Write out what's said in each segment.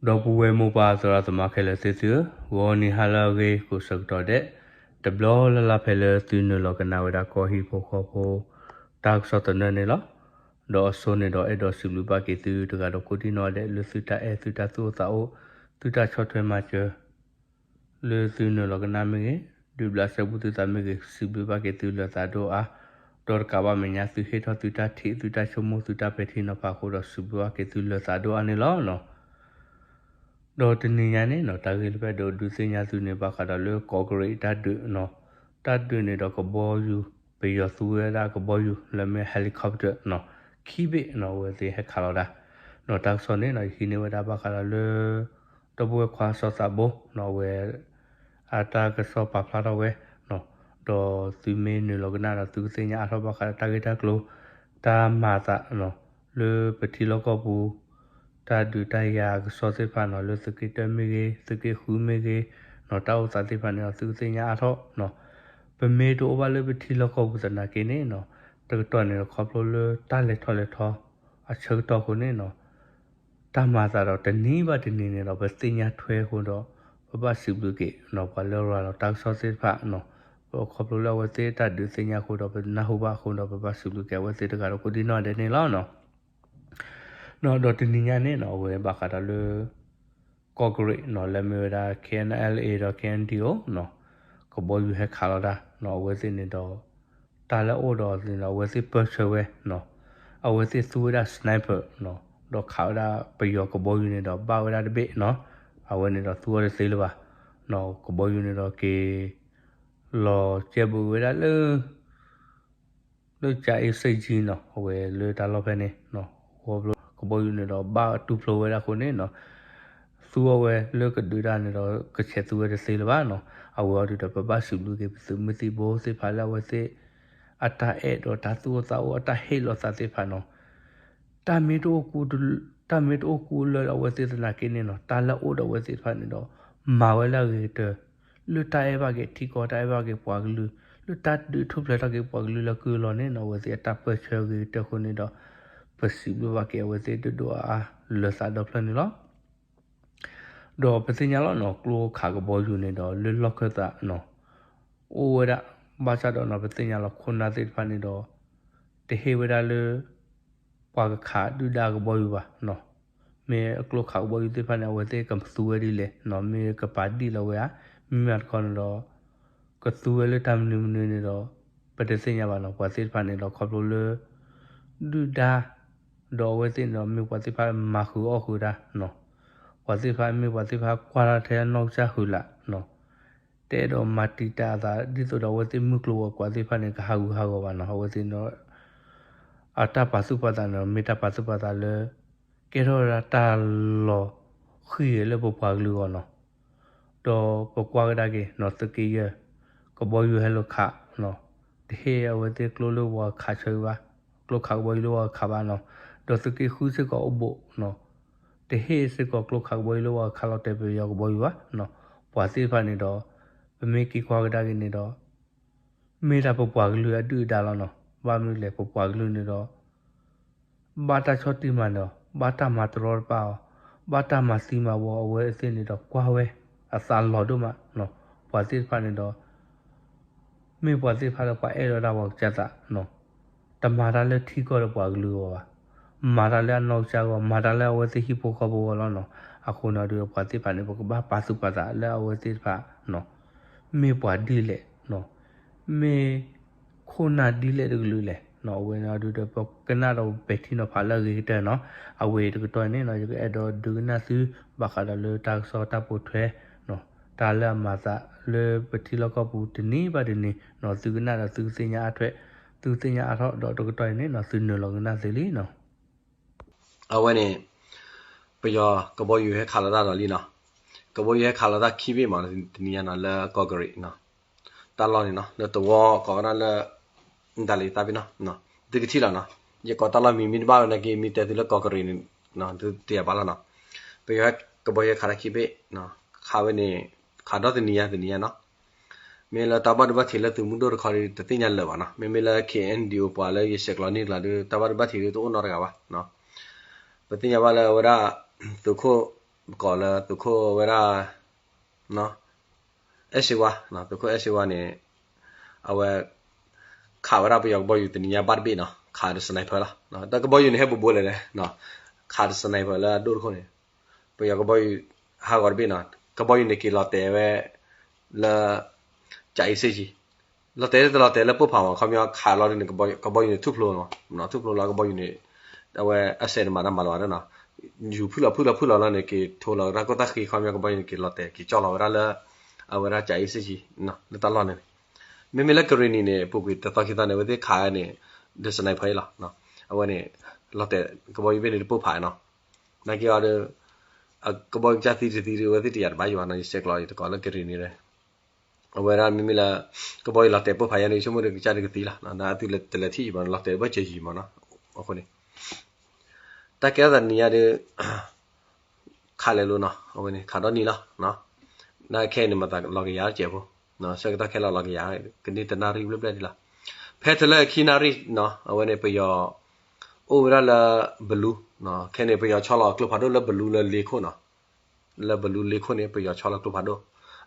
ဒီပုၢ်ဝဲၢ်မိၢ်ပၢ်သရၣ်သမါခဲလၢာ်သ့ၣ်သုဧၢ, ဂီၤနံၤဟါလၢအဂ့ၤကိးဆၢကတီၢ်ဒဲး, တဘျီလၢ်လၢ်ဖဲလၢသုနုာ်လီၤကနၣ်ဝဲဒၣ်ကီၢ်ဟံၣ်ဖိဃီဖိ တၢ်ကစီၣ်သနၢၣ်န့ၣ်လီၤ. ဒီးအစိန့ၣ်ဒီးအဲၣ်ဒိးစံးဘျုးဘၣ်က့ၤသုတဂၤဒီးကိးဒံၣ်နီၣ်ဒဲး လၢသုတၢ်အဲၣ်သုတၢ်သူၣ်အိၣ်သးအိၣ် သုတၢ်ဆီၣ်ထွဲမၤစၢၤ လၢသုနုာ်လီၤကနၣ်မ့ၢ်ဂ့ၤ, ဒုးဘျးစဲဘူးသုသးမ့ၢ်ဂ့ၤ, စံးဘျုးဘၣ်က့ၤသုလၢသးဒိၣ်အါ, ဒီးတကးဘၣ်မဲာ်ညါသုဟ့ၣ်ထီၣ်သုတၢ်ထံၣ် သုတၢ်ဆိကမိၣ် သုတၢ်ပဲာ်ထံနီၤဖးအဃိဒီး စံးဘျုးဘၣ်က့ၤသုလၢသးဒိၣ်အါန့ၣ်လီၤ. ဒီးတနံၤညါန့ၣ်နီၣ် တၢ်ဂ့ၢ်လၢပအဲၣ်ဒိးဒုးသ့ၣ်ညါသုန့ၣ် ဘၣ်ဃးဒီးလၢကီၢ်ကရ့းတၢ်ဒုးနီၣ်, တၢ်ဒုးန့ၣ်ဒီးကဘီယူၤ ပယီၤသူဝဲဒၣ်ကဘီယူၤလၢမ့ၢ် helicopter နီၣ် ခံဘ့ၣ်နီၣ် အဝဲသ့ၣ်ဟဲခးလီၤဒၣ်, ဒီးတၢ်ကစီၣ်န့ၣ်နီၣ် ယဟံးန့ၢ်ဝဲဒၣ်ဘၣ်ဃးဒီးလၢ ဒီပုၢ်ဝဲၢ်ခွါစီၤသးဘိနီၣ် အဝဲ အတၢ်ကစီၣ်ပာ်ဖျါထီၣ်ဝဲနီၣ်, ဒီးသုမ့ၢ်နုာ်လီၤကနၣ်ဒီးသုကသ့ၣ်ညါအါထီၣ်ဘၣ်ဃးဒီးတၢ်ဂ့ၢ်တၢ်ကျိၤ တၢ်မၤအသးနီၣ် လၢပထံလီၢ်ကီၢ်ပူၤ တၢ်ဒုးတၢ်ယၤအကစီၣ်သ့ၣ်တဖၣ်နီၣ် လၢသုးက့တၢမ့ၢ်ဂ့ၤ သုးက့ဃုမ့ၢ်ဂ့ၤနီၣ် တၢ်အိၣ်သးသ့ၣ်တဖၣ်န့ၣ်ဒီး သုကသ့ၣ်ညါအါထီၣ်နီၣ်, ပမ့ၢ်တအိၣ်ဘၣ်လၢပထံလီၢ်ကီၢ်ပူၤသနာ်က့န့ၣ်နီၣ် တကတီၢ်န့ၣ်ဒီးခီဖျိလၢတၢ်လဲၤထီၣ်လဲၤထီ အဆၢကတီၢ်အဃိန့ၣ်နီၣ် တၢ်မၤအသးဒီးတနံၤဘၣ်တနံၤန့ၣ်ဒီး ပသ့ၣ်ညါထွဲအဃိဒီး ပဘၣ်စံးဘျုးက့ၤနီၣ် ပှၤလၢရၤလီၤတၢ်ကစီၣ်သ့ၣ်တဖၣ်နီၣ်, ပခီဖျိလၢအဝဲသ့ၣ်တၢ်ဒုးသ့ၣ်ညါအဃိဒီး ပနၢ်ဟူဘၣ်အဃိဒီး ပဘၣ်စံးဘျုးက့ၤအဝဲသ့ၣ်တဂၤဒီးကိးဒံၣ်နီၣ်ဒဲးန့ၣ်လီၤနီၣ်. ဒီးတနံၤညါန့ၣ်နီၣ် အဝဲဘၣ်ဃးဒီးလၢ ကီၢ်ကရ့းနီၣ် လၢမ့ၢ်ဝဲဒၣ် K N L A ဒီး K N D O နီၣ် ကဘီယူၤဟဲခးလီၤတၢ်နီၣ် အဝဲသ့ၣ်န့ၣ်ဒီး တၢ်လၢအအိၣ်ဒီးန့ၣ်ဒီး အဝဲသ့ၣ်ပၢၢ်ဆၢဝဲနီၣ်, အဝဲသ့ၣ်သူဝဲဒၣ် sniper နီၣ် ဒီးခးဝဲဒၣ်ပယီၤကဘီယူၤန့ၣ်ဒီး ဘၣ်ဝဲဒၣ်တဘ့ၣ်နီၣ်, အဝဲန့ၣ်ဒီးသူဝဲတသ့လၢၤဘၣ်နီၣ်, ကဘီယူၤန့ၣ်ဒီးက့ၤ လီၤကဲဘုးဝဲဒၣ်လၢ လၢကၠၤအ့စ့ၣ်ကၠံနီၣ် အဝဲလၢတၢ်လီၢ်ဖဲန့ၣ်နီၣ်, ကဘီယူၤန့ၣ်ဒီးဘၣ်တူၢ်ဖျိဝဲဒၣ်အဃိန့ၣ်နီၣ်, သူအီၤဝဲလၢကဒုးတၢ်န့ၣ်ဒီး ကဆဲးသူဝဲတသ့လၢၤဘၣ်နီၣ်, အဝဲအီၤဒုးဒီး ပဘၣ်စံးဘျုးက့ၤပသုးမုၢ်သံၣ်ဘိသ့ၣ်တဖၣ်လၢအဝဲသ့ၣ် အတၢ်အဲၣ်ဒီးတၢ်သူၣ်အိၣ်သးအိၣ် အတၢ်ဟ့ၣ်လီၤသးသ့ၣ်တဖၣ်နီၣ် တၢ်မ့ၢ်တအိၣ်ကူ တၢ်မ့ၢ်တအိၣ်ကူလၢအဝဲသ့ၣ်သနာ်က့န့ၣ်နီၣ် တၢ်လၢအအိၣ်ဒီးအဝဲသ့ၣ်တဖၣ်န့ၣ်ဒီး မၤဝဲလၢအဂ့ၤကတၢၢ်, လၢတၢ်အဲၣ်ဘၣ်က့ၤ ထံကီၢ်တၢ်အဲၣ်ဘၣ်က့ၤပှၤကလုာ်, လၢတၢ်ဒုးထူၣ်ဖျဲးထီၣ်က့ၤပှၤကလုာ်လၢကုၢ်အလီၢ်န့ၣ်နီၣ် အဝဲသ့ၣ်အတၢ်ပၢၢ်ဆၢအဂ့ၤကတၢၢ်အဃိန့ၣ်ဒီး ပစံးဘျုးဘၣ်က့ၤအဝဲသ့ၣ်ဒိၣ်ဒိၣ်အါအါလၢသးဒီဖျၢၣ်န့ၣ်လီၤ. ဒီးပသ့ၣ်ညါလီၤနီၣ် ကျိခးကဘီယူၤန့ၣ်ဒီး လၢလီၢ်ခၢၣ်သးနီၣ် အိၣ်ဝဲဒၣ်, ဘၣ်ဆၣ်ဒီးနီၣ် ပသ့ၣ်ညါလီၤခိၣ်နၢ်သ့ၣ်တဖၣ်န့ၣ်ဒီး တဟ့ၣ်ဝဲဒၣ်လၢ ပှၤကခးဒုၣ်ဒါကဘီယူၤဘၣ်နီၣ်, မ့ၢ်အကျိခးကဘီယူၤသ့ၣ်တဖၣ်န့ၣ် အဝဲသ့ၣ်ကသူဝဲဒ်လဲၣ်နီၣ် မ့ၢ်ကပာ်ဒံၣ်လီၤဝဲဧါ, မ့မ့ၢ်တခီန့ၣ်ဒီး ကသူဝဲလၢတၢ်မနုၤမနုၤန့ၣ်ဒီး ပတသ့ၣ်ညါဘၣ်နီၣ်, ပှၤသ့ၣ်တဖၣ်န့ၣ်ဒီးခီဖျိလၢ ဒုၣ်ဒါ ဒီးအဝဲသ့ၣ်န့ၣ်ဒီး မ့ၢ်ပှၤသ့ၣ်တဖၣ်မၤဃုာ်အီၣ်ဃုာ်တၢ်နီၣ်, ပှၤသ့ၣ်တဖၣ်မ့ၢ်ပှၤသ့ၣ်တဖၣ်ကွၢ်တၢ်ထဲအနီၢ်ကစၢ်ဃုာ်လၢ်နီၣ်, တအဲၣ်ဒိးမၤတံာ်တာ်အသး ဒ်သိးဒီးအဝဲသ့ၣ်မုၢ်ကျိၤဝဲၤကွာ်သ့ၣ်တဖၣ်န့ၣ် ကဟးဂူာ်ဟးဂီၤဘၣ်နီၣ်, အဝဲသ့ၣ်န့ၣ်ဒီး အတၢ်ပာ်သူၣ်ပာ်သးန့ၣ်ဒီး မ့ၢ်တၢ်ပာ်သူၣ်ပာ်သးလၢ ကဲထီၣ်ဝဲဒၣ်တၢ်လီၤဃံၤလၢပပှၤကလုာ်အဂီၢ်နီၣ်, ဒီးပကွၢ်ကဒါက့ၤနီၣ် သုးက့ယဲၢ် ကဘီယူၤဟဲလီၤခးနီၣ်, တဟ့ၣ်အဝဲသ့ၣ်ကျိလၢပှၤခးဆၢဘၣ်, ကျိခးကဘီယူၤလၢပှၤခးဘၣ်နီၣ်, ဒီးသုးက့ဃုစ့ၢ်ကီးအိၣ်ဘူးနီၣ်, တဟ့ၣ်စ့ၢ်ကီးကျိခးကဘီယူၤလၢပှၤခးလီၤတဲာ်ပယီၤကဘီယူၤဘၣ်နီၣ်, ပှၤသ့ၣ်တဖၣ်န့ၣ်ဒီး ပမ့ၢ်က့ၤကွၢ်ကဒါက့ၤန့ၣ်ဒီး မ့ၢ်ဒၣ်ပပှၤကလုာ်အဒုၣ်အဒါလီၤနီၣ်, ဘၣ်မနုၤလဲၣ် ပပှၤကလုာ်န့ၣ်ဒီး ဘၣ်တၢ်ဆီၣ်တံၢ်မၤနၢၤအီၤ, ဘၣ်တၢ်မၤတရီတပါအီၤ, ဘၣ်တၢ်မၤသံမၤဝီအဝဲသ့ၣ်န့ၣ်ဒီးကွၢ်ဝဲ အသးလီၤဒိၣ်မးနီၣ်, ပှၤသ့ၣ်တဖၣ်န့ၣ်ဒီး မ့ၢ်ပှၤသ့ၣ်တဖၣ်လၢပှၤအဲၣ်ဒိးတၢ်ပှၤကစၢ်သးနီၣ်, တမၤတၢ်လၢထံကီၢ်ဒီးပှၤကလုာ်အဂီၢ်ဘၣ်, မၤတၢ်လၢအနီၢ်ကစၢ်အဂီၢ်, မၤတၢ်လၢအဝဲသ့ၣ်ဟံၣ်ဖိဃီဖိအဂီၢ်လီၤနီၣ်, အဃိန့ၣ်ဒီးပှၤသ့ၣ်တဖၣ်န့ၣ် ပကဘၣ်ပာ်သူၣ်ပာ်သးလၢအဝဲသ့ၣ်တဖၣ်နီၣ်, မ့ၢ်ပှၤဒ်လဲၣ်နီၣ်, မ့ၢ် ခိၣ်နၢ်ဒ်လဲၣ်တကလုာ်လဲၣ်နီၣ်, အဝဲန့ၣ်အဒုဒီး ပကနၣ်ဒီးပဲာ်ထံနီၤဖးလၢအဂ့ၤကတၢၢ်နီၣ်, အဝဲတကတီၢ်န့ၣ်နီၣ် ယကအဲၣ်ဒိးဒုးကနၣ်သု ဘၣ်ဃးဒီးလၢတၢ်ကစီၣ်တၢ်ပိာ်ထွဲနီၣ်, တၢ်လၢအမၤသးလၢပထံလီၢ်ကီၢ်ပူၤတနံၤဘၣ်တနံၤနီၣ်, သုကနၣ်ဒီးသုကသ့ၣ်ညါအါထွဲ, သုကသ့ၣ်ညါအါထီၣ်ဒီးတကတီၢ်အံၤန့ၣ်နီၣ် သုနုာ်လီၤကနၣ်သ့လံနီၣ်. အဝဲန့ၣ် ပယီၤကဘီယူၤဟဲခးလီၤတၢ်ဒီးလံနီၣ်, ကဘီယူၤဟဲခးလီၤတၢ်ခံဘ့ၣ်မး တနံၤညါနီၣ် လၢကီၢ်ကရံးနီၣ်, တၢ်လီၢ်န့ၣ်နီၣ် လၢသဝီကိးကနၣ်လၢ ဒၣ်လံသးပ့ၤနီၣ်, သုကထံၣ်လီၤနီၣ်, ယကိးတၢ်လီၢ်မံၤမ့ၢ်တဘၣ်ဝဲနာ်က့ မ့ၢ်တဲသုလၢကီၢ်ကရံးန့ၣ် သုတယၤဘၣ်လီၤနီၣ်, ပယီၤကဘီယူၤဟဲခးတၢ်ခံဘ့ၣ်, ခးဝဲန့ၣ် ခးဒီတနံၤညါတနံၤညါနီၣ်, မ့ၢ်လၢတၢ်ဘၣ်ဒိဘၣ်ထံးလၢသုးမုၢ်ဒိၣ်တခီဒီး တသ့ၣ်ညါလၢၤဘၣ်နီၣ်, မ့မ့ၢ်လၢ K N D O ပှၤလၢယဆဲးကျိးန့ၢ်ကျါဒီး တၢ်ဘၣ်ဒိဘၣ်ထံးဒီးတအိၣ်နီတဂၤဘၣ်နီၣ်, ပသ့ၣ်ညါဘၣ်လၢအဝဲဒၣ် သုးခိၣ် ကိးလၢသုးခိၣ်ဝဲဒၣ် အဲၣ်စ့ဝါ, သုးခိၣ်အဲၣ်စ့ဝါန့ၣ် အဝဲ ခးဝဲဒၣ်ပယီၤကဘီယူၤတနံၤညါဘၣ်တဘ့ၣ်နီၤ, ခးဒီး sniper လီၤ. ဒီးကဘီယူၤန့ၣ်ဟဲဘူးဘူးလဲၣ်လဲၣ်, ခးဒီး sniper လၢအဒိၣ်တခိၣ်န့ၣ် ပယီၤကဘီယူၤဟးဂီၤတဘ့ၣ်နီၤ, ကဘီယူၤန့ၣ်က့ၤလီၤတဲာ်ဝဲ လၢ ကၠၤအ့စ့ၣ်ကံ လီၤတဲာ်တလီၤတဲာ်လၢပိၢ်ဖးမး ခီပညီခးလီၤဒ်န့ၣ် ကဘီယူၤန့ၣ်ထူၣ်ဖျိလီၤ, ထူၣ်ဖျိလီၤကဘီယူၤန့ၣ် အဝဲအစဲးန့ၣ်မၤတၢ်မၤလီၤဘၣ်နီၤ, ယူၤဖုၣ်လီၤဖုၣ်လီၤဖုၣ်လီၤလီၤန့ၣ် က့ၤထိလီၤဝဲဒၣ်ကိၣ်တၢ်ဃံ ခီပညီကဘီယူၤန့ၣ်က့ၤလီၤတဲာ်က့ၤကၠီၣ်လီၤဝဲဒၣ်လၢ အဝဲဒၣ်ကၠၤအ့စ့ၣ်ကံ လၢတၢ်လီၢ်န့ၣ်, မ့မ့ၢ်လၢကရ့ၣ်နံၤန့ၣ် ပူၤကွံာ်တသီခံသီန့ၣ် အဝဲသ့ၣ်ခးန့ၣ် ဒီး sniper လီၤ, အဝဲန့ၣ် လီၤတဲာ်ကဘီယူၤဘ့ၣ်န့ၣ်တပိၢ်ဖးနီၤ, နာ်က့အီၤဒီး ကဘီယူၤကစၢ်သံတသံဒီး အဝဲသ့ၣ်တယာ်တဘၣ်ယံၤဘၣ်နီၤ, ယဆဲးကျိးယတကိးလၢကရ့ၣ်နံၤဒီး အဝဲဒၣ်မ့မ့ၢ်လၢ ကဘီယူၤလီၤတဲာ်ပိၢ်ဖးယါန့ၣ် ဆိကမိၣ်ဒီးကစၢ်ဒုးကသံလီၤ, အသုတလဲၤထံၣ်ယံၤဘၣ်နီၤ, လီၤတဲာ်ဘၣ်စၢၤယံၤမးနီၤ, အဃိန့ၣ် တၢ်ကဲထီၣ်သးတနံၤညါဒီး ခးလဲၤလိၤနီၤ, အဝဲန့ၣ် ခးဒီနံၤလီၤ, နာ်ခဲအံၤန့ၣ် မၤသးလီၤကယၤစဲးဖိ, ဆၢကတီၢ်ခဲလၢာ်လီၤကယၤ ကန့ၢ်တနၣ်ရံၣ်ဘျဲၣ်ဘျဲၣ်ဒ်လီၤ, ဖဲတလၢခံနၣ်ရံၣ်နီၤ အဝဲန့ၣ်ပယီၤ အိၣ်ဝဲဒၣ်လၢ ဘလူး, ခဲန့ၣ် ပယီၤဆီလီၤကျိဖးဒိၣ်လၢဘလူးလၢလ့ခိၣ်နီၤ, လၢဘလူးလ့ခိၣ်န့ၣ် ပယီၤဆီလီၤကျိဖးဒိၣ်,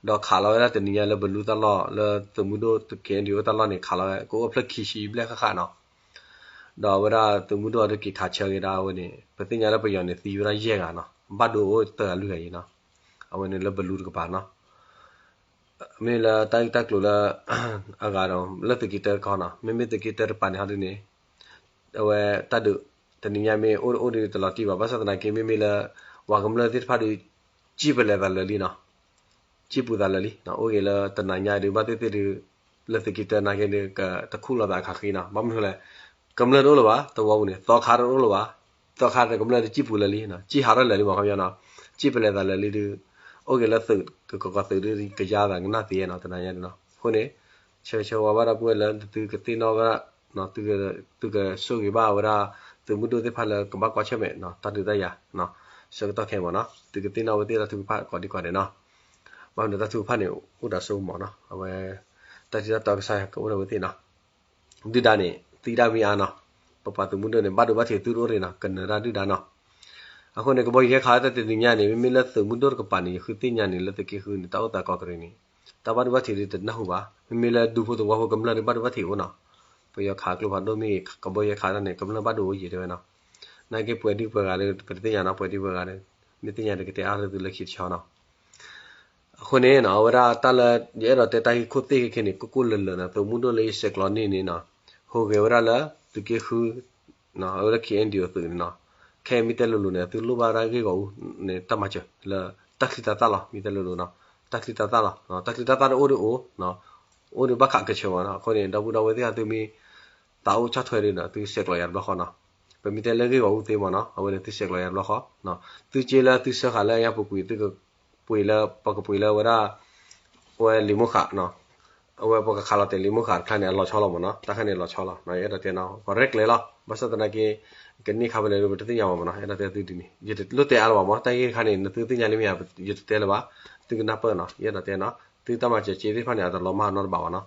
ဒီးခးလီၤဝဲဒၣ်တနံၤညါလၢဘလူးတၢ်လီၢ် လၢသုးမုၢ်ဒိၣ်တကဲဒံးအိၣ်တၢ်လီၢ်န့ၣ် ခးလီၤဝဲ ကအိၣ်ဖျၢၣ်ခံဆံဘျဲၣ်ဃၣ်ဃၣ်နီၤ, ဒီးအဝဲဒၣ်သုးမုၢ်ဒိၣ်အဒိက့ၤခးဆၢက့ၤဒၣ်ဝဲန့ၣ် ပသ့ၣ်ညါလၢပယီၤန့ၣ်သံဝဲဒၣ်ယဲၢ်ဂၤနီၤ, ဘၣ်ဒိအိၣ်တၢ်ဂၤလွံၢ်ဂၤအံၤနီၤ, အဝဲန့ၣ်လၢဘလူးတကပၤနီၤ မ့ၢ်လၢတၢ်ဂ့ၢ်တၢ်ကျိၤလၢ အဂၤဒီး လၢသုးက့တၢတခီနီၤ, မ့မ့ၢ်သုးက့တၢတကပၤန့ၣ်ဟီဒ်န့ၣ် အဝဲတၢ်ဒုး တနံၤညါမ့ၢ်အိၣ်အိၣ်ဒီးတလီၤတံၢ်ဘၣ်, ဘၣ်ဆၣ်သနာ်က့ မ့မ့ၢ်လၢ ပှၤကမျၢၢ်သ့ၣ်တဖၣ်ဒီး စံၣ်ပလဲၤသးလၢာ်လံနီၤ, စံၣ်ပူၤသးလၢာ်လံ, အိၣ်ဂ့ၤလၢတနၤညါဒုး ဘၣ်သ့ၣ်သ့ၣ်ဒုး လၢသုးက့တၢနာ်က့ဒုး ကတခူၣ်လီၤသးအခးဃံနီၤ, ဘၣ်မနုၤလဲၣ်, ကမျၢၢ်တအိၣ်လၢၤဘၣ်, သဝီပူၤန့ၣ် သီခါတအိၣ်လၢၤဘၣ်, သီခါဒီးကမျၢၢ်ဒုးစံၣ်ပူၤလၢာ်လံ, စံၣ်ဟးထီၣ်လၢာ်လံမး ခီပညီနီၤ, စံၣ်ပလဲၤသးလၢာ်လံဒုး အိၣ်ဂ့ၤလၢသုးကကီးသုးဒုး ကယါသးကနၣ်သ့နီၤ တနၤညါန့ၣ်နီၤ, အဃိန့ၣ် ဆၢဂ့ၤဆၢဝါဘၣ်ဒီပုၢ်ဝဲၢ်လၢသုကသ့ၣ်နီၣ်ဝဲဒၣ် သုကဆိၣ်ဂ့ၤဘၣ်ဝဲဒၣ် သုးမုၢ်ဒိၣ်သ့ၣ်တဖၣ်လၢကဘၣ်ကွၢ်ဆၢၣ်မဲာ် တၢ်ဒုးတၢ်ယၤ ဆၢကတီၢ်ခဲအံၤမးနီၤ, သုကသ့ၣ်နီၣ်ဝဲသ့ၣ်တၢ်ထုကဖၣ်ကိးဒံကိးဒဲးနီၤ, ဘၣ်မနုၤတၢ်ထုကဖၣ်န့ၣ် အိၣ်ဒီးစိကမီၤနီၤ, အဝဲ တၢ်ထံတၢ်တီကစၢ်ယွၤကအိၣ်ဒီးဝဲသ့ၣ်နီၤ, ဒုၣ်ဒါန့ၣ် သံဒၣ်မ့ၢ်အါနီၤ, ပပှၤသုးမုၢ်ဒိၣ်န့ၣ် ဘၣ်ဒိဘၣ်ထံးသုတအိၣ်ရ့ၣ်နီၤ, ကနၢၤတၢ်ဒုၣ်ဒါနီၤ, အဃိန့ၣ် ကဘီယူၤဟဲခးတၢ်တနံၤညါန့ၣ် မ့မ့ၢ်လၢသုးမုၢ်ဒိၣ်တကပၤန့ၣ် ယဃုသ့ၣ်ညါန့ၣ် လၢသုးက့ဃုန့ၣ် တၢ်အိၣ်သးကီကရ့ၣ်န့ၣ် တၢ်ဘၣ်ဒိဘၣ်ထံးဒုးတနၢ်ဟူဘၣ်, မ့မ့ၢ်လၢဒူဖိသဝီဖိကမျၢၢ်ဒုးဘၣ်ဒိဘၣ်ထံးအိၣ်နီၤ, ပယီၤခးကျိဖးဒိၣ်မ့ၢ်ဂ့ၤ ကဘီယူၤဟဲခးတၢ်န့ၣ် ကမျၢၢ်ဘၣ်ဒိအိၣ်ယံာ်တဲဝဲနီၤ, နာ်က့ပှဲၤဒုပှဲၤဂၤဒီး ပတသ့ၣ်ညါနီၤ, ပှဲၤဒုပှဲၤဂၤဒီး မ့ၢ်သ့ၣ်ညါဒီးကတဲအါထီၣ်သုလၢခံတဆီနီၤ အဃိန့ၣ်နီၤ အဝဲဒၣ်တၢ်လၢ ယအဲၣ်ဒိးတဲတၢ်ဟံးခိၣ်သ့ၣ်ခဲခဲန့ၣ် ကိၢ်ကိၢ်လၢၤလၢၤနီၤ, သုးမုၢ်ဒိၣ်လၢယဆဲးကျိးန့ၢ်န့ၣ်နီၤ, ဟူးဂဲၤဝဲဒၣ်လၢ သုးက့ဃု အဝဲဒၣ် ခ့ၣ်အဲၣ်ယူၣ် အသုးန့ၣ်နီၤ, ခဲအံၤမ့ၢ်တဲလိၤလိၤန့ၣ် အသုလိၣ်ဘၣ်ဒၣ်ဂ့ၢ်ဂီၢ်အူန့ၣ် တၢ်မၤစၢၤလၢ တၢ်ချံတၢ်သၣ်လီၤ, မ့ၢ်တဲလိၤလိၤနီၤ, တၢ်ချံတၢ်သၣ်လီၤ, တၢ်ချံတၢ်သၣ်တအိၣ်ဒီးအိၣ် အိၣ်ဒီးဘၣ်ခးကဆၢမးနီၤ, အဃိန့ၣ် ဒီပုၢ်ဒီဝဲၢ်သ့ၣ်တဖၣ်သုမ့ၢ် သးအိၣ်ဆီၣ်ထွဲဒီးနီၤ သုဆဲးကျိးယၤတဘျီဃီနီၤ, ပမ့ၢ်တဲလၢဂ့ၢ်ဂီၢ်အူသ့မးနီၤ, အဝဲန့ၣ်သုဆဲးကျိးယၤတဘျီဃီ, သုစ့လၢသုဆၢဃာ်လၢညါပူၤကွံာ် သုကပှ့ၤလၢ ပကပှ့ၤလၢဝဲဒၣ် ဝဲလံာ်မိၢ်ဃာ်နီၤ, အဝဲပကခးလီၤတဲာ်လံာ်မိၢ်ဃာ်တခါန့ၣ် အလီၤဆီလီၤမးနီၤ, တၢ်ခါန့ၣ်လီၤဆီလီၤ, ယအဲၣ်ဒိးတဲနီၤ ပရဲၣ်ကျဲၤလီၤ, ဘၣ်ဆၣ်သနာ်က့ ကန့ၢ်ခါဖဲလဲၣ်ဒီး ပတသ့ၣ်ညါဘၣ်မးနီၤ, အဲၣ်ဒိးတဲသုဒ်န့ၣ် ယတလိၣ်တဲအါလၢၤဘၣ်မး, တၢ်ဂ့ၢ်တခါန့ၣ် နသုသ့ၣ်ညါလံမ့ၢ်ဧါ, ယတတဲလၢၤဘၣ်, သုကနၢ်ပၢၢ်နီၤ, ယအဲၣ်ဒိးတဲနီၤ, သုတၢ်မၤစၢၤစ့သ့ၣ်တဖၣ်န့ၣ် အတလီၤမၢ်နီတဘ့ၣ်ဘၣ်နီၤ,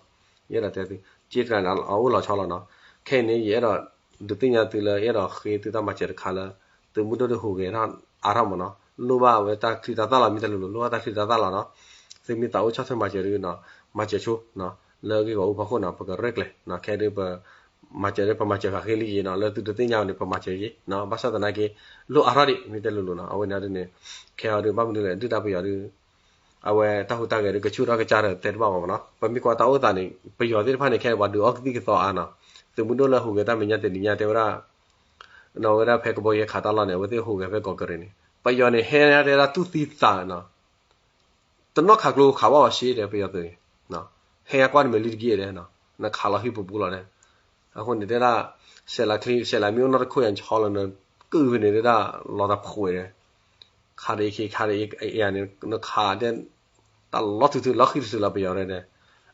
ယအဲၣ်ဒိးတဲသု စ့တဂၤန့ၣ် အအိၣ်လီၤဆီလီၤနီၤ, ခဲအံၤန့ၣ် ယအဲၣ်ဒိး ဒုးသ့ၣ်ညါသုလၢ ယအဲၣ်ဒိးဃ့သုတၢ်မၤစၢၤတခါလၢ သုးမုၢ်ဒိၣ်ဒုးဟူးဂဲၤထီၣ်အါထီၣ်မးနီၤ, လိၣ်ဘၣ်ဝဲတၢ်ချံတၢ်သၣ်လီၤ, မ့ၢ်တဲလိၤလိၤ လိၣ်ဘၣ်တၢ်ချံတၢ်သၣ်လီၤနီၤ, သုမ့ၢ်သးအိၣ်ဆီၣ်ထွဲမၤစၢၤဒုးနီၤ, မၤစၢၤဆိနီၤ, လၢဂ့ၢ်ဂီၢ်အူဖီခိၣ်နီၤ ပကရဲၣ်ကျဲၤနီၤ, ခဲဒုးပ မၤစၢၤဒုး ပမၤစၢၤဃာ်ဃ့လံနီၤ, လၢသုတသ့ၣ်ညါန့ၣ် ပမၤစၢၤယ့နီၤ, ဘၣ်ဆၣ်သနာ်က့ လိၣ်အါထီၣ်ဒံး မ့ၢ်တဲလိၤလိၤနီၤ, အဝဲန့ၣ်ဒ်န့ၣ် ခဲအံၤဒုး ဘၣ်မနုၤလဲၣ် ဒုၣ်ဒါပယီၤဒုး အဝဲတၢ်ဟူးတၢ်ဂဲၤဒုး ကဆူၣ်ထီၣ်ကစၢ်ဒီးတဲတဘၣ်ဘၣ်မးနီၤ, ပမ့ၢ်ကွၢ်တၢ်အိၣ်သးန့ၣ် ပယီၤသ့ၣ်တဖၣ်န့ၣ် ခဲအံၤပှၤဒုးအီၣ်ကသံၣ်ကသီအါနီၤ, သုးမုၢ်ဒိၣ်လၢဟူးဂဲၤတၢ်မဲာ်ညါတနံၤညါတဲဝဲဒၣ် နီၤ ဝဲဒၣ်ဖဲကဘီယူၤဟဲခးတၢ်လီၢ်န့ၣ် အဝဲသ့ၣ်ဟူးဂဲၤဖဲကီးကရ့ၣ်န့ၣ် ပယီၤန့ၣ် ဟဲတဲဒၣ်တူၢ်သံသးနီၤ, တနီၤခးကျိခးဝဲအီၤစ့ဒီး ပယီၤသုးန့ၣ် ဟဲကွၢ်နမဲာ်လံတက့ၢ်ဒီး နခးလီၤဟံၣ်ပူၤပူၤလီၤဒီး အဃိန့ၣ်တဲဒၣ် စဲးလၤချံ စဲးလၤမ့ၢ်အိၣ်နီတခိၣ်ယၤ နဆီလီၤနကုၢ်ဖဲန့ၣ်တဲဒၣ် လီၤတၢ်ဖှဲးဒီး ခးဒီးအံၤခ့ ခးဒီးအံၤယၤန့ၣ် နခးတဲ တၢ်လီၤထုးထုးလီၤဃံတစုလီၤပယီၤဒီး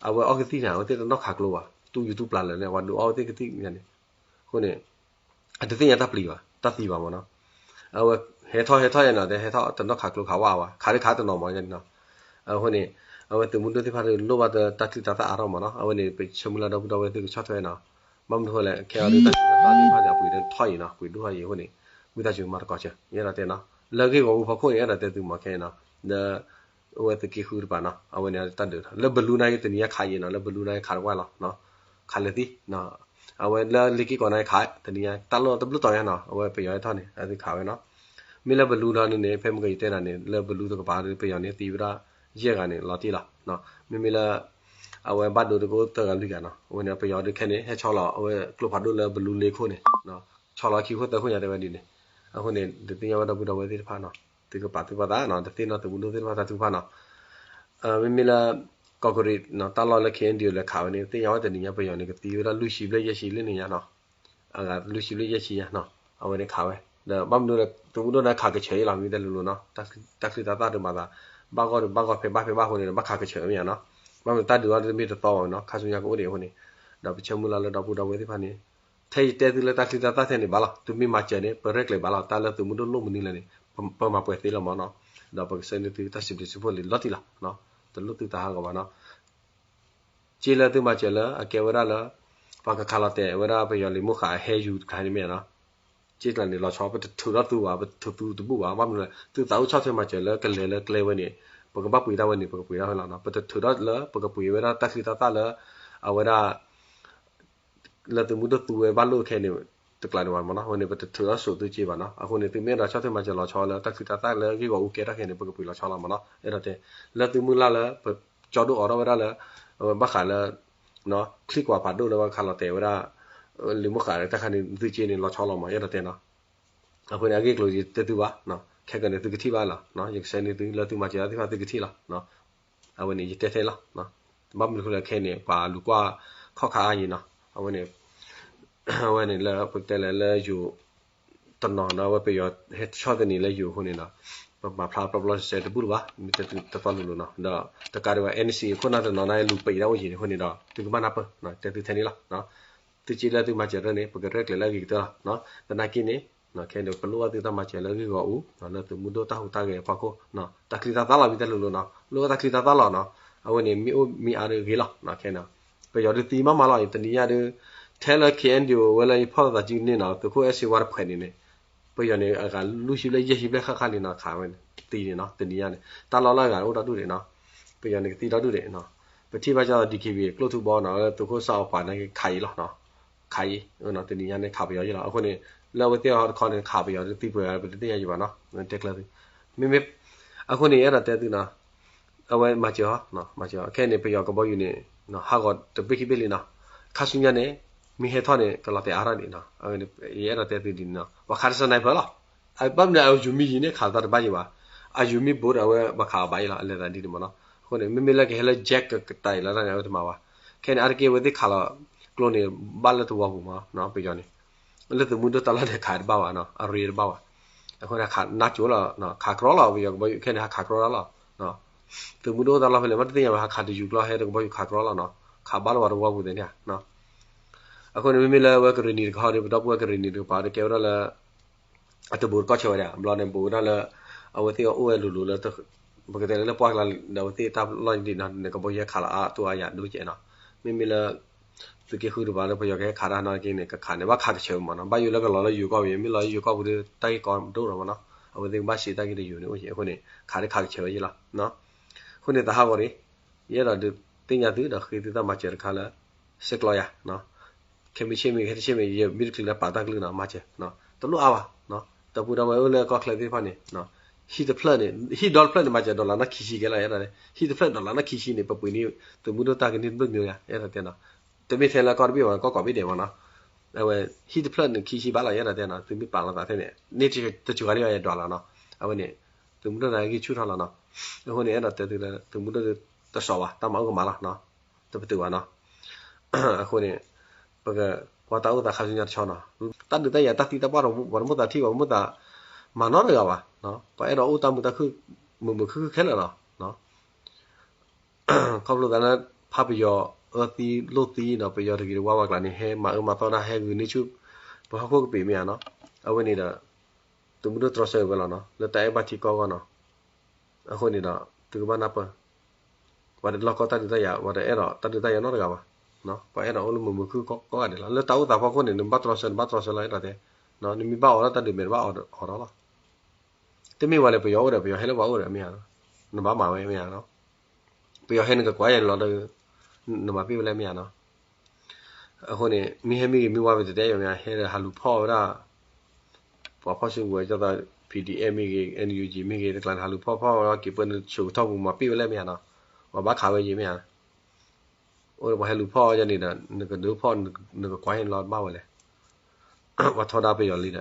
အဝဲအီၣ်ကသံၣ်န့ၣ် အဝဲသ့ၣ်တနီၤခးကျိဘၣ် တူၢ်ယူၤတူၢ်ပျၢ်လၢာ်န့ၣ် ပှၤဒုးအီၣ်ဝဲသ့ၣ်ကသံၣ်န့ၣ် အဃိန့ၣ် အတသ့ၣ်ညါတၢ်ပျံၤဘၣ် တၢ်သံဘၣ်မးနီၤ, အဝဲဟဲထီၣ်ဟဲထီၣ်ယဲနီၤ တဲဟဲထီၣ်တနီၤခးကျိခးဝဲအါဘၣ် ခးဒုးခးတနီၤမးယဲနီၤ, အဃိန့ၣ် အဝဲသုးမုၢ်ဒိၣ်သ့ၣ်တဖၣ်ဒုး လိၣ်ဘၣ်ဒီးတၢ်ချံတၢ်သၣ်အါထီၣ်မးနီၤ, အဝဲန့ၣ် ပဆၢမုၢ်လၢ်ဒီပုၢ်ဒီဝဲၢ်သုကဆီၣ်ထွဲနီၤ, ဘၣ်မနုၤဃိလဲၣ် ခဲအံၤဒုးတၢ်ချံတၢ်သၣ်သ့ၣ်တဖၣ်န့ၣ် အပှ့ၤဒုးထီၣ်အံၤနီၤ ပှ့ၤဒိၣ်ထီၣ်အံၤအဃိန့ၣ် ဝံသးစူၤမၤသကိးစၢၤ ယဲဒီးတဲနီၤ, လၢဂ့ၢ်ဂီၢ်အူဖီခိၣ်န့ၣ် အဲၣ်ဒိးတဲသုမ့ၢ်ခဲအံၤနီၤ, လၢ အဝဲသုးက့ဃုတပၤနီၤ, အဝဲန့ၣ်တၢ်ဒုး လၢဘလူးနာ်က့တနံၤညါခးယံၤနီၤ, လၢဘလူးနာ်က့ခးတဝၢ်လီၤ, ခးလၢာ်သံ, အဝဲလၢလ့က့ကီၢ်နာ်က့ခး တနံၤညါ တၢ်လီၢ်တဘျုးတီၤညါနီၤ, အဝဲပယီၤဟဲထီၣ်န့ၣ် အသုခးဝဲနီၤ. မ့ၢ်လၢဘလူးဒီးန့ၣ် ဖဲမုၢ်ကယံၤတဲနၤန့ၣ် လၢဘလူးတကပၤဒီး ပယီၤန့ၣ်သံဝဲဒၣ် ယဲၢ်ဂၤန့ၣ် လီၤတံၢ်လီၤ. မ့မ့ၢ်လၢ အဝဲဘၣ်ဒိတကအိၣ်သၢဂၤလွံၢ်ဂၤနီၤ, အဝဲန့ၣ် ပယီၤဒုးခဲန့ၣ် ဟဲဆီလီၤ အဝဲကျိဖးဒိၣ်လၢဘလူးလ့ခိၣ်န့ၣ် ဆီလီၤခံခိၣ်သၢခိၣ်ညါတဲဝဲဒ်န့ၣ်, အဃိန့ၣ် ဒုးသ့ၣ်ညါဝဲဒီပုၢ်ဒီဝဲၢ်သ့ၣ်တဖၣ်နီၤ, သုကပာ်သူၣ်ပာ်သးနီၤ, ဒုးသ့ၣ်နီၣ်သုးမုၢ်ဒိၣ်သ့ၣ်တဖၣ်တၢ်ထုကဖၣ်နီၤ. မ့မ့ၢ်လၢ ကီၢ်ကရံး တၢ်လီၢ်လၢ ခ့ၣ်အဲၣ်ယူၣ် လဲၤခးဝဲန့ၣ် သ့ၣ်ညါဝဲတနံၤညါ ပယီၤန့ၣ် ကသံဝဲဒၣ်လွံၢ်ဆံဘျဲၣ်ယဲၢ်ဆံလၢန့ၣ်ညါနီၤ, အဂၤလွံၢ်ဆံဘျဲၣ်ယဲၢ်ဆံညါနီၤ, အဝဲန့ၣ်ခးဝဲ, ဒီးဘၣ်မနုၤလဲၣ် သုးမုၢ်ဒိၣ်န့ၣ်ခးကဆၢအံၤလီၤ မ့ၢ်တဲလိၤလိၤနီၤ, တၢ်ချံတၢ်သၣ်ဒုးမၤသး ဘၣ်ဂီၢ်ဒုးဘၣ်ဂီၢ် ဖဲဘၣ်ဖဲဘၣ်အဃိန့ၣ် ဘၣ်ခးကဆၢမ့ၢ်ဧါနီၤ, ဘၣ်မနုၤတၢ်ဒုးအီၤတမ့ၢ်တသီဘၣ်နီၤ, ခါဆူညါကအိၣ်ဒံးအဃိန့ၣ်, ဒီးပဆၢမုၢ်လၢ်လၢဒီပုၢ်ဒီဝဲၢ်သ့ၣ်တဖၣ်န့ၣ် ထဲယတဲသုလၢတၢ်ချံတၢ်သၣ်ထဲန့ၣ်ဘၣ်လီၤ, သုမ့ၢ်မၤစၢၤန့ၣ် ပရဲၣ်ကျဲၤဘၣ်လီၤ, တၢ်လၢသုးမုၢ်ဒိၣ်လိၣ်မနုၤလဲၣ်န့ၣ် ပမၤပှဲၤသ့လီၤမ့ၢ်နီၤ, ဒီးပကဆှၢန့ၢ်သုတၢ်စံးဘျုးစံးဖှိၣ်လံလီၤတံၢ်လီၤ, တလိၣ်သုတဟးဂီၤဘၣ်နီၤ. စ့လၢသုမၤစၢၤလၢအကဲဝဲဒၣ်လၢ ပှၤကခးလီၤတဲာ်ဝဲဒၣ်ပယီၤလံာ်မိၢ်ဃာ်အဟဲယူၤတခါန့ၣ်မ့ၢ်နီၤ, စ့ကျါန့ၣ် လီၤဆီ ပတထုးထီၣ်သုဘၣ် ပတထုးသုတဘူၣ်ဘၣ်, ဘၣ်မနုၤလဲၣ် သုသးအိၣ်ဆီၣ်ထွဲမၤစၢၤလၢကလဲၤလၢကျဲဝဲန့ၣ် ပကဘၣ်ပှ့ၤတၢ်ဝဲန့ၣ် ပကပှ့ၤတၢ်ဝဲလီၤနီၤ, ပတထုးထီၣ်လၢပကပှ့ၤဝဲဒၣ်တၢ်ချံတၢ်သၣ်လၢ အဝဲဒၣ် လၢသုးမုၢ်ဒိၣ်သူဝဲဘၣ်လိာ်ခဲန့ၣ် တကျးဒံးဘၣ်မ့ၢ်နီၤ, အဃိန့ၣ် ပတထုးထီၣ်စိာ်သုစ့ဘၣ်နီၤ, အဃိန့ၣ် သုမ့ၢ်အဲၣ်ဒိးဆီၣ်ထွဲမၤစၢၤလီၤဆီလၢတၢ်ချံတၢ်သၣ်လၢဂ့ၢ်ဂီၢ်အူကဲထီၣ်ခဲန့ၣ် ပကပှ့ၤလီၤဆီလီၤမ့ၢ်နီၤ, အဲၣ်ဒိးတဲ လၢသုမုၢ်လၢ်လၢ ပကၠီဒိၣ်အိးထီၣ်ဝဲဒၣ်လၢ အဝဲဘၣ်ဃးလၢ ချံကွၢ်ဖးဒိၣ်လၢပှၤခးလီၤတဲာ်ဝဲဒၣ် လံာ်မိၢ်ဃာ်တၢ်ခါန့ၣ် သုစ့န့ၣ်လီၤဆီလီၤမ့ၢ် အဲၣ်ဒိးတဲနီၤ, အဃိန့ၣ် အဂ့ၢ်ကျိၤယတဲသုဘၣ်, ခဲကနံၣ်သုကထံၣ်ဘၣ်လီၤ, ယကဆှၢန့ၢ်သုလၢသုမၤစၢၤလၢသ့ၣ်တဖၣ်သုကထံၣ်လီၤ, အဝဲန့ၣ်ယတဲထဲလီၤ, ဘၣ်မနုၤအဃိလဲၣ်ခဲန့ၣ် ပှၤလူၤကွၢ်ခီၣ်ခါအါယံၤနီၤ, အဝဲန့ၣ် အဝဲန့ၣ်လၢပတဲလဲၣ်လၢယိၤ တနီၤနီၤ အဝဲပယီၤဟဲဆီၣ်သနံးလၢယိၤအဃိန့ၣ်ဒီး ပမၤဖျါပျီပျီစဲစဲတဘူၣ်လၢၤဘၣ်, မ့ၢ်တဲသုတသီလိၤလိၤနီၤ, ဒီးတကးဒံးဘၣ် NCA ခိၣ်နၢ်တနီၤနီၤ လူၤပံးတၢ်အိၣ်ယံၤန့ၣ်အဃိန့ၣ်ဒီး သုကဘၣ်နၢ်ပၢၢ်, တဲသုထဲန့ၣ်လီၤ, သုစ့လၢသုမၤစၢၤတၢ်န့ၣ် ပကရဲၣ်ကျဲၤလၢအဂ့ၤကတၢၢ်လီၤ, သနာ်က့န့ၣ် ခဲန့ၣ် ပလိၣ်ဘၣ်သုတၢ်မၤစၢၤလၢဂ့ၢ်ဂီၢ်အူ လၢသုးမုၢ်ဒိၣ်တၢ်ဟူးတၢ်ဂဲၤအဖီခိၣ်, တၢ်ချံတၢ်သၣ်လီၤ မ့ၢ်တဲလိၤလိၤနီၤ, လိၣ်ဘၣ်တၢ်ချံတၢ်သၣ်လီၤနီၤ, အဝဲန့ၣ် မ့ၢ်အိၣ်မ့ၢ်အါဒီးဂ့ၤလီၤ, ခဲန့ၣ် ပယီၤဒုးသံမးမးလီၤ တနံၤညါဒီး ထဲလၢ ခ့ၣ်အဲၣ်ယူၣ် ဝဲလၢယဖီၣ်သးစုန့ၣ်နီၤ သုးခိၣ်အဲၣ်စ့ဝါတဖှဲးန့ၣ်န့ၣ် ပယီၤန့ၣ် အဂၤလွံၢ်ဆံဘျဲၣ်ယဲၢ်ဆံဘျဲၣ်ဃၣ်ဃၣ်လံနီၤ ခးဝဲန့ၣ် သံန့ၣ်နီၤ တနံၤညါန့ၣ် တၢ်လီၢ်လၢအဂၤအိၣ်ဒီဒူၣ်ဒံးနီၤ, ပယီၤန့ၣ်ကသံဒီဒူၣ်ဒံးနီၤ, ပထံၣ်ဘၣ်ကၠီ DKBA ကျိၣ်ထူဘီနီၤ လၢသုးခိၣ်စၣ်အီၤပှၤန့ၣ် ခးအံၤလီၤနီၤ, ခးအံၤ တနံၤညါန့ၣ် ခးပယီၤယဲၢ်လီၤ, အဃိန့ၣ် လၢအဝဲသ့ၣ်အီၤတခီန့ၣ် ခးပယီၤဒုးသံပှဲၤဂၤ ပတသ့ၣ်ညါယံၤဘၣ်နီၤ, တဲကျၢၤသု, မ့မ့ၢ် အဃိန့ၣ် အဲၣ်ဒိးတဲသုနီၤ အဝဲမၤစၢၤအီၤ, မၤစၢၤအီၤ ခဲန့ၣ် ပယီၤကဘီယူၤန့ၣ် ဟးဂီၤတဘ့ၣ်ခံဘ့ၣ်လံနီၤ, ခါဆူညါန့ၣ် မ့ၢ်ဟဲထီၣ်န့ၣ် ကလီၤတဲာ်အါထီၣ်ဒံးနီၤ, အဝဲန့ၣ် ယအဲၣ်ဒိးတဲသုဒ်န့ၣ်နီၤ ပှၤခးတ sniper လီၤ, ဘၣ်မနုၤအယူၤမံယံၤန့ၣ် ခးသးတဘၣ်ယံၤဘၣ်, အယူၤမံဘိးဒီး အဝဲပှၤခးအီၤဘၣ်ယံၤလီၤ အလဲၤသးဒ်န့ၣ်မ့ၢ်နီၤ, အဃိန့ၣ် မ့မ့ၢ်လၢကဟဲလၢ jet ကတၢၢ်အံၤလီၤန့ၣ် အဝဲတမၤဘၣ်, ခဲန့ၣ် အါတက့ၢ်အဝဲသ့ၣ်ခးလီၤ ကျိန့ၣ် ဘၣ်လၢတဝီပူၤမ့ၢ်နီၤ ပယီၤန့ၣ် လၢသုးမုၢ်ဒိၣ်တၢ်လီၢ်န့ၣ် ခးတဘၣ်ဘၣ်နီၤ အရ့တဘၣ်ဘၣ်, အဃိန့ၣ် ခးနါကိၤလီၤ ခးကြီလီၤ ပယီၤကဘီယူၤခဲန့ၣ် ဟးခးကြီတၢ်လီၤ, သုးမုၢ်ဒိၣ်တၢ်လီၢ်ဖဲလဲၣ် မ့ၢ်တသ့ၣ်ညါဘၣ် ဟးခးတယူၤကျီဟဲတကဘီယူၤခးကြီလီၤနီၤ ခးဘၣ်လၢပှၤတဝီပူၤသ့ၣ်န့ၣ်, အဃိန့ၣ် မ့မ့ၢ်လၢအဝဲကရ့ၣ်နံၤတခီဒီး ပဒီပုၢ်ဝဲၢ်ကရ့ၣ်နံၤတကပၤဒီး ကဲဝဲဒၣ်လၢ အတဘူးတကီၢ်ဆၢဝဲဒၣ် ဘျီန့ၣ် ဘူးဝဲဒၣ်လၢ အဝဲသ့ၣ်အအိၣ်ဝဲလိၤလိၤလၢ ပကတဲလၢလၢပှၢ်ကျါဒီး အဝဲသ့ၣ်တၢ်လီၢ်ဒ်နီၤ နကဘီယူၤဟဲခးလီၤအါအတိၢ်အါယၤဒိၣ်ကဲနီၤ, မ့မ့ၢ်လၢ သုးက့ဃုတပၤလၢပယီၤကဟဲခးတၢ်နီၤက့န့ၣ် ကခးန့ၣ် ဘၣ်ခးကဆၢမ့ၢ်နီၤ ဘၣ်ယိၣ်လၢကလီၤလၢယိၤကီၢ်ပူၤ မ့ၢ်လီၤလၢယိၤကီၢ်ပူၤဒီး တၢ်ဂ့ၢ်ကီဒိၣ်လီၤမ့ၢ်နီၤ အဝဲသ့ၣ်ကဘၣ်စံးတၢ်ဂ့ၢ်ဒီးယိၤန့ၣ်အိၣ်ကဲ အဃိန့ၣ် ခးဒ်ခးကဆၢဝဲယဲလီၤ, အဃိန့ၣ် သးဟးဂီၤန့ၣ် ယအဲၣ်ဒိးဒုးသ့ၣ်ညါသုဒီးဃ့သုတၢ်မၤစၢၤတခါလၢ စ့ကျီယၤ ခဲမုၢ်ဆ့ၣ်မ့ၢ် ခဲတဆ့ၣ်မ့ၢ် ယမ့ၢ်တချုးလၢပာ်တၢ်ကလုၢ်နီၤ မၤစၢၤ တလိၣ်အါဘၣ်, ဒီပုၢ်ဒီဝဲၢ်အိၣ်လၢကီၢ်ချၢသ့ၣ်တဖၣ်န့ၣ် ဟံၣ်တဖျၢၣ်န့ၣ် ဟံၣ်ဒီတဖျၢၣ်န့ၣ် မၤစၢၤ dollar နီၢ်ခံဆံကဲလီၤ ယအဲၣ်ဒိးတဲ ဟံၣ်တဖျၢၣ် dollar နီၢ်ခံဆံန့ၣ် ပပှ့ၤန့ၢ် သုးမုၢ်ဒိၣ်တၢ်ကန့ၢ်တဘျီမ့ၢ်ယၤ ယအဲၣ်ဒိးတဲနီၤ, တမ့ၢ်ထဲလၢကီၢ်တဘ့ၣ်ဘၣ် ကီၢ်ကိးဘ့ၣ်ဒဲးမ့ၢ်နီၤ, အဝဲ ဟံၣ်တဖျၢၣ်န့ၣ် ခံဆံဘၣ်လီၤ ယအဲၣ်ဒိးတဲနီၤ သုမ့ၢ်ပာ်လီၤသးထဲန့ၣ် န့ၢ်တစူၤဂၤလံ ယ dollar နီၤ, အဝဲန့ၣ် သုးမုၢ်ဒိၣ်န့ၣ်ဂံၢ်ဆူၣ်ထီၣ်လီၤနီၤ, အဃိန့ၣ် အဲၣ်ဒိးတဲသုလၢသုးမုၢ်ဒိၣ်တစီၤဘၣ် တၢ်မၤအိၣ်ကမၣ်လီၤ တပတုာ်ဘၣ်နီၤ, အဃိန့ၣ် ပကကွၢ်တၢ်အိၣ်သးခါဆူညါတဆီနီၤ, တၢ်ဒုးတၢ်ယၤတၢ်သံတၢ်ပှၢ် ပှၤတမိၣ်သးထံၣ် ပှၤတမိၣ်သးမၤနီတဂၤဘၣ်, ပှၤအဲၣ်ဒိးအိၣ်တၢ်မုာ်တၢ်ခုၣ် မုာ်မုာ်ခုၣ်ခုၣ်ခဲလၢာ်လီၤ, ခီဖျိသးလၢ ဖးပယီၤအၢသံလိၣ်သံဒီး ပယီၤတဂ့ၤတဝါဝဲကျါန့ၣ် ဟဲမၤအၢမၤသီတၢ် ဟဲဂုာ်န့ၢ်ဆူၣ် ပဟီၣ်ခိၣ်ကပ့ၤမ့ၢ်ဧါနီၤ, အဝဲန့ၣ်ဒီး သုးမုၢ်ဒိၣ်တြီဆၢဝဲလီၤနီၤ လၢတၢ်အဲၣ်ဘၣ်ထံကီၢ်အဂီၢ်နီၤ, အဃိန့ၣ်ဒီး သုကဘၣ်နၢ်ပၢၢ် ပှၤတလီၢ်ကီၢ်တၢ်ဒုးတၢ်ယၤ ပှၤတအဲၣ်ဒိးတၢ်ဒုးတၢ်ယၤနီတဂၤဘၣ်, ပှၤအဲၣ်ဒိးအိၣ်လၢမုာ်မုာ်ခုၣ်ခုၣ်ကိးဂၤဒဲးလီၤ, လၢတၢ်အိၣ်သးဖီခိၣ်န့ၣ် နဘၣ်တြီဆၢ နဘၣ်တြီဆၢလီၤ အဲၣ်ဒိးတဲ, နမ့ၢ်ဘၣ်အီၣ်လၢတၢ်ဒုးမဲာ် နဘၣ်အီၣ်အီၣ်ဒီးလီၤ, တၢ် တမ့ၢ်ဝဲလၢပယီၤအိၣ်ဒီး ပယီၤဟဲလၢပှၤအိၣ်ဒီးမ့ၢ်ဧါနီၤ, နဘၣ်မၤဝဲမ့ၢ်ဧါနီၤ, ပယီၤဟဲနကကွၢ်ယဲၢ်န့ၣ်လီၤဒီး နမၤပ့ၢ်ဝဲလဲၣ်မ့ၢ်ဧါနီၤ. အဃိန့ၣ် မ့ၢ်ဟဲမ့ၢ်ဂ့ၤမ့ၢ်ဝါ ပတတဲယိာ်မ့ၢ်ဧါ, ဟဲဒီးဟးလူၤဖီၣ်ဝဲဒၣ် ပှၤဖီၣ်စုကဝဲၤ ဒ်သိး P D F မ့ၢ်ဂ့ၤ N U G မ့ၢ်ဂ့ၤ တကျါန့ၣ် ဟးလူၤဖီၣ်ဖီၣ်ဝဲဒီး က့ၤပၢနဆိးကထီၣ်ပူၤ မၤပ့ၢ်ဝဲလဲၣ်မ့ၢ်ဧါနီၤ, ပှၤဘၣ်ခးဝဲယဲၢ်မ့ၢ်ဧါ. အိၣ်ဒီးပှၤဟဲလူၤဖီၣ်ယဲၢ်န့ၣ်ဒီး နကဒုးဖီၣ် နကကွၢ်ယဲၢ်န့ၣ်လီၤ ဘၣ်ဝဲလဲၣ်, ပှၤထီဒါပယီၤလံဒီး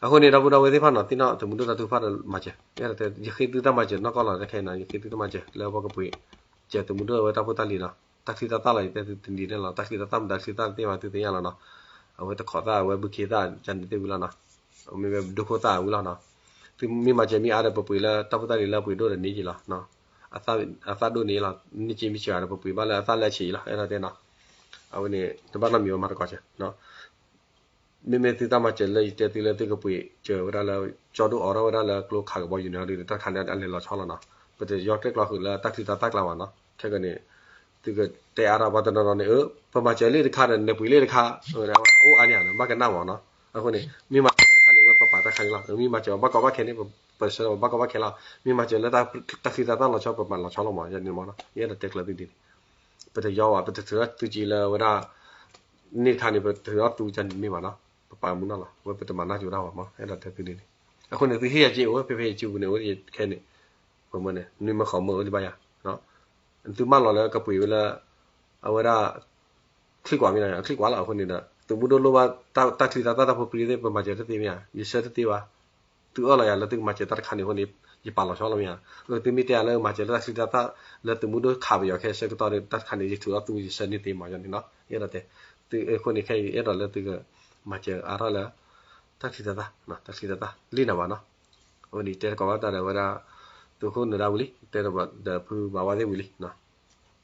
အဃိန့ၣ် ဒီပုၢ်ဒီဝဲၢ်သ့ၣ်တဖၣ်နီၤ, သုးမုၢ်ဒိၣ်တၢ်ထုကဖၣ်ဒီးမၤစၢၤ, ယဃ့သုတၢ်မၤစၢၤနီၢ်ကီၢ်လီၤ, ခဲအံၤနီၤ ယဃ့သုတၢ်မၤစၢၤ လၢပကပှ့ၤစၢၤသုးမုၢ်ဒိၣ်ဝဲတၢ်ဖိတၢ်လံၤနီၤ, တၢ်ချံတၢ်သၣ်လီၤ ယတဲသုတနံၤန့ၣ်လီၤ, တၢ်ချံတၢ်သၣ်မတၤချံတၢ်သ့ၣ်မး သုသ့ၣ်ညါလီၤနီၤ, အဝဲတခိးသၣ် အဝဲဘုခ့သၣ် ကန့ၣ်သ့ၣ်ဝံၤလီၤနီၤ, မ့ၢ်ဝဲဒိခိၣ်သၣ်ဝံၤလီၤနီၤ, သုမ့ၢ်မၤစၢၤမ့ၢ်အါဒီး ပပှ့ၤလၢတၢ်ဖိတၢ်လံၤလၢပှ့ၤဒိၣ်ဒီးန့ၣ်က့ၤလီၤ, အသၣ်ဒိၣ်န့ၣ်လီၤ, န့ၣ်က့ၤမ့ၢ်စှၤဒီး ပပှ့ၤဘၣ်လၢအသၣ်လၢအဆံးလီၤ, အဲၣ်ဒိးတဲနီၤ, အဝဲန့ၣ် တဘၣ်နီတမံၤဝဲမၤသကိးစၢၤ မ့မ့ၢ်သုတၢ်မၤစၢၤလၢယတဲသုလၢသုကပှ့ၤစၢၤဝဲဒၣ်လၢ ကၠီဒိၣ်အိးထီၣ်ဝဲဒၣ်လၢကျိခးကဘီယူၤန့ၣ်ဒီး တၢ်တခါန့ၣ် အလဲၤလီၤဆီလီၤနီၤ, ပတယီကျဲၣ်ကျီဃုာ်လၢတၢ်ချံတၢ်သၣ်ကျါဘၣ်နီၤ, ခဲကနံၣ် သုကတဲအါထီၣ်ပှၤတနီၤနီၤန့ၣ် အၢ ပမၤစၢၤလံတခါဒီး နပှ့ၤလံတခါ အိၣ်အါန့ၣ် ဘၣ်ကနၣ်မးနီၤ, အဃိန့ၣ် မ့ၢ်မၤစၢၤတၢ်တခါန့ၣ် ဝဲပပာ်တၢ်ခါန့ၣ်လီၤ, မ့ၢ်မၤစၢၤဘၣ်ကီဘၣ်ခဲန့ၣ် ပဆၢဘၣ်ကီဘၣ်ခဲလီၤ, မ့ၢ်မၤစၢၤလၢတၢ်ချံတၢ်သၣ်လီၤဆီ ပမၤလီၤဆီလီၤမးယဲန့ၣ်မးနီၤ, ယအဲၣ်ဒိးတဲကျၢၤသုဒ်န့ၣ် ပတယီဘၣ် ပတထုးထီၣ်သုက့လၢဝဲဒၣ် န့ၢ်တခါန့ၣ် ပထုးထီၣ်သူကန့ၣ်မ့ၢ်ဘၣ်နီၤ, ပပာ်မူနီၤလီၤ, ဝဲပတမၤနီၢ်က့ၤဝဲဒၣ်ဘၣ်မး အဲၣ်ဒိးတဲသုဒ်န့ၣ်, အဃိန့ၣ် သုဟ့ၣ်ယၤက့အိၣ် ဖဲဖဲယစုပူၤန့ၣ် အိၣ်ခဲန့ၣ်, ပမၢန့ၣ် နွံမၢဃီမၢအိၣ်လံဘၣ်ယၤ, သုမၢလီၤလၢကပှ့ၤဝဲလၢ အဝဲဒၣ် ချံကွၢ်မ့ၢ်နီၤ ချံကွၢ်လီၤအဃိန့ၣ်ဒီး သုးမုၢ်ဒိၣ်လိၣ်ဘၣ်တၢ်ချံတၢ်သၣ်တၢ်ဖိပြံသ့ၣ် ပမၤစၢၤတသ့မ့ၢ်ဧါ, ယဆၢတသ့ဘၣ်, သုအၢၣ်လီၤယၤလၢသုကမၤစၢၤတၢ်တခါန့ၣ်အဃိန့ၣ် ယပာ်လီၤဆီလီၤမ့ၢ်ဧါ, သုမ့ၢ်တဲယၤလၢမၤစၢၤလၢတၢ်ချံတၢ်သၣ် လၢသုးမုၢ်ဒိၣ်ခးပယီၤခဲဆၢကတီၢ်ဒီး တၢ်တခါန့ၣ် ယထုးထီၣ်သူယဆၢန့ၢ်သ့မးယဲန့ၣ်နီၤ, ယအဲၣ်ဒိးတဲ, သုအဃိန့ၣ်ခဲအံၤ ယအဲၣ်ဒိးလၢသုက မၤစၢၤအါထီၣ်လၢ တၢ်ချံတၢ်သၣ် တၢ်ချံတၢ်သၣ်လံနၤဘၣ်နီၤ, အဝဲန့ၣ်တဲတကိးဘၣ်တၢ်ဒီးဝဲဒၣ် သုးခိၣ်နၢၤဒါဝံၤလံ တဲဒီးဖုဘၣ်ဝါသ့ၣ်ဝံၤလံ,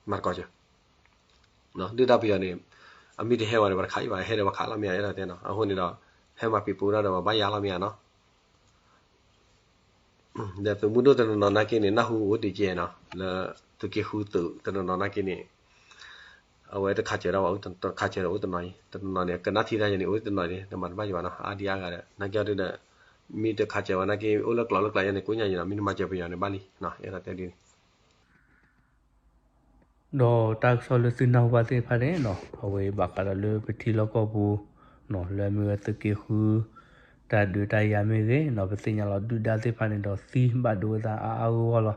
မၤတကိးစၢၤ ဒုၣ်ဒါပယီၤန့ၣ် အမ့ၢ်တဟဲဝဲဒီး ပှၤတခးအံၤဘၣ် ဟဲဒီးပှၤခးလီၤမ့ၢ်ဧါ အဲၣ်ဒိးတဲနီၤ, အဃိန့ၣ်ဒီး ဟဲမၤပံာ်ပူၤဒၣ်ဒီးပှၤဘၣ်ယၤလီၤမ့ၢ်ဧါနီၤ, ဒီးသုးမုၢ်ဒိၣ်တနီၤနီၤနာ်က့န့ၣ် နၢ်ဟူအိၣ်ဒံးကဲနီၤ လၢသုးက့ဃုသုးတနီၤနီၤနာ်က့န့ၣ် အဝဲတခးစၢၤဒၣ်ဝဲ တခးစၢၤဒီးအိၣ်တနီၤအံၤ တနီၤနီၤန့ၣ် ကနၣ်ထံတၢ်ယဲန့ၣ် အိၣ်တနီၤန့ၣ် တမၤတဘၣ်ယံၤဘၣ်နီၤ အါဒံအါဂၤဒီး နာ်က့အီၤဒုဒီး မ့ၢ်တခးစၢၤဝဲနာ်က့ အိၣ်လၢကျိၤလၢကျဲယဲန့ၣ် ကိးညါယံၤနီၤ မ့ၢ်နမၤစၢၤပယီၤန့ၣ်ဘၣ်လံ အဲၣ်ဒိးတဲဒ်န့ၣ် ဒီးတၢ်ကစီၣ်လၢသုနၢ်ဟူဘၣ်သ့ၣ်တဖၣ်န့ၣ်နီၤ အဝဲဘၣ်ဃးဒီးလၢပထံလီၢ်ကီၢ်ပူၤနီၤ လၢအမ့ၢ်ဝဲသုးက့ဃု တၢ်ဒုးတၢ်ယၤမ့ၢ်ဂ့ၤနီၤ ပသ့ၣ်ညါလီၤဒုၣ်ဒါသ့ၣ်တဖၣ်န့ၣ်ဒီးသံဘၣ်ဒိဝဲသးအါအါဂီၢ်ဂီၢ်လီၤ.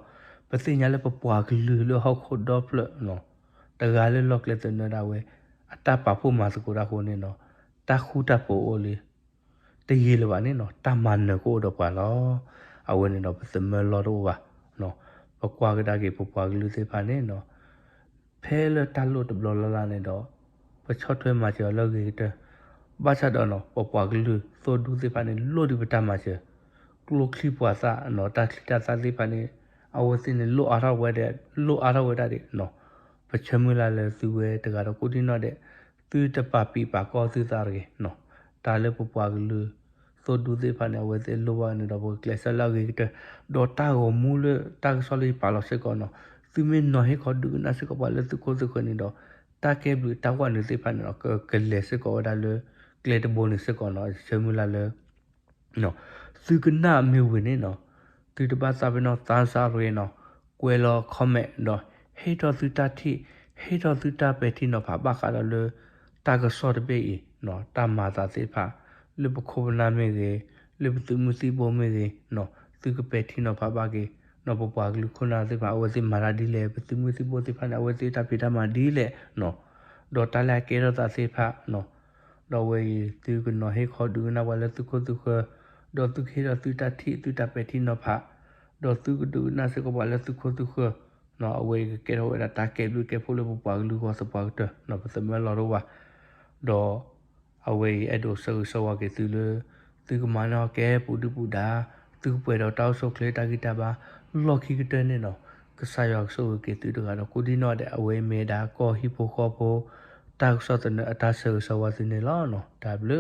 ပသ့ၣ်ညါလၢပပှၤကလုာ်လၢဟီၣ်ခိၣ်ဒီဖျၢၣ်နီၤ တဂၤလၢလီၢ်ကျဲသနၢၣ်ဒၣ်ဝဲ အတၢ်ပာ်ဖှိၣ်မၤသကိးတၢ်အဃိန့ၣ်နီၤ တၢ်ဃူတၢ်ဖိးအိၣ်လံ တယံာ်လၢၤဘၣ်န့ၣ်နီၤ တၢ်မၤနၢၤကအိၣ်ဒီးပှၤလီၤ. အဝဲန့ၣ်ဒီးပသမၢလီၢ်တအိၣ်ဘၣ်. ပကွၢ်ကဒါက့ၤပပှၤကလုာ်သ့ၣ်တဖၣ်န့ၣ်နီၤ ဖဲလၢတၢ်လိၣ်တဘျီလၢ်လၢ်န့ၣ်ဒီး ပဆီၣ်ထွဲမၤစၢၤအီၤလၢအဂ့ၤကတၢၢ်. ဘၣ်ဆၣ်ဒီးနီၤ ပပှၤကလုာ်သိၣ်ဒူသ့ၣ်တဖၣ်န့ၣ် လိၣ်ဒံးပတၢ်မၤစၢၤ ကျိချံပှၤသၣ်နီၤ တၢ်ချံတၢ်သၣ်သ့ၣ်တဖၣ်န့ၣ် အဝဲသ့ၣ်န့ၣ် လိၣ်အါထီၣ်ဝဲဒၣ် လိၣ်အါထီၣ်ဝဲဒၣ်ဒံးနီၤ ပဆၢမုၢ်လၢ်လၢသုဝဲတဂၤဒီးကိးဒံနီၣ်ဒဲး သုတပာ်ပံာ်ပာ်ကီၢ်သုသးတဂ့ၤနီၤ. တၢ်လၢပပှၤကလုာ်သိၣ်ဒူသ့ၣ်တဖၣ်န့ၣ် အဝဲသ့ၣ်လိၣ်ဘၣ်န့ၣ်ဒီး ပကကျဲးစၢးလၢအဂ့ၤကတၢၢ် ဒီးတၢ်ဂီၤမူလၢတၢ်ကစီၣ်လၢယပာ်လီၤစ့ၢ်ကီးနီၤ သုမ့ၢ်နီၤဟ့ၣ်ခီဒုးကနၣ်စ့ၢ်ကီးပှၤလၢသုခိၣ်သုဃၢၤန့ၣ်ဒီး တၢ်ကဲဘျုးတၢ်ကွၢ်နုာ်သ့ၣ်တဖၣ်န့ၣ်ဒီး ကကလဲၤစ့ၢ်ကီးဝဲဒၣ်လၢ ကျဲတဘိန့ၣ်စ့ၢ်ကီးနီၤ ဆၢမုၢ်လၢ်လၢ သုကနၣ်မ့ၢ်ဝံၤန့ၣ်နီၤ သုတဘၣ်သးပ့ၤနီၣ် သးစၢ်ရ့နီၤ ကွဲးလီၤ comment ဒီးဟ့ၣ်ထီၣ်သုတၢ်ထံၣ် ဟ့ၣ်ထီၣ်သုတၢ်ပဲာ်ထံနီၤဖးဘၣ်ဃးဒီးလၢ တၢ်ကစီၣ်တဘ့ၣ်အံၤနီၤ တၢ်မၤသးသ့ၣ်တဖၣ် လၢပခိၣ်ပနၢ်မ့ၢ်ဂ့ၤ လၢပသုးမုၢ်သံၣ်ဘိမ့ၢ်ဂ့ၤနီၤ သုကပဲာ်ထံနီၤဖးဘၣ်က့ၤနီၤ ပပှၤကလုာ်ခိၣ်နၢ်သ့ၣ်တဖၣ် အဝဲသ့ၣ်မၤတၢ်ဒ်လဲၣ် ပသုးမုၢ်သံၣ်ဘိသ့ၣ်တဖၣ်န့ၣ် အဝဲသ့ၣ်တၢ်ဖံးတၢ်မၤဒ်လဲၣ်နီၤ ဒီးတၢ်လၢအကဲထီၣ်သးသ့ၣ်တဖၣ်နီၤ ဒီးအဝဲအံၤ သုကနီၤဟ့ၣ်ခီဒုးကနၣ်ပှၤလၢသုခိၣ်သုဃၢၤ ဒီးသုကဟ့ၣ်ထီၣ်သုတၢ်ထံၣ်သုတၢ်ပဲာ်ထံနီၤဖး ဒီးသုကဒုးကနၣ်စ့ၢ်ကီးပှၤလၢသုခိၣ်သုဃၢၤနီၤ အဝဲအံၤကကဲထီၣ်ဝဲဒၣ်တၢ်ကဲဘျုးကဲဖှိၣ်လၢပပှၤကလုာ်ဂီၢ်သပှၢ်ကတၢၢ်နီၤ ပသမၢလီၤတအိၣ်ဘၣ် ဒီး အဝဲအံၤအဲၣ်ဒိးဆၢဂ့ၤဆၢဝါက့ၤသုလၢ သုကမၤန့ၢ်အီၤကဲပူၤဒုၣ်ပူၤဒါ သုကပှဲၤဒီးတၢ်အိၣ်ဆူၣ်အိၣ်ချ့တၢ်ဂံၢ်တၢ်ဘါ လီၢ်ခံကတၢၢ်န့ၣ်နီၤ ကစၢ်ယွၤကဆိၣ်ဂ့ၤက့ၤသုတဂၤဒီးကိးဒံနီၣ်ဒဲး အဝဲအံၤမ့ၢ်ဝဲဒၣ်ကီၢ်ဟံၣ်ဖိဃီဖိ တၢ်ကစီၣ်သနၢၣ်အတၢ်ဆၢဂ့ၤဆၢဝါသုန့ၣ်လီၤ. တၢ်ဘျုး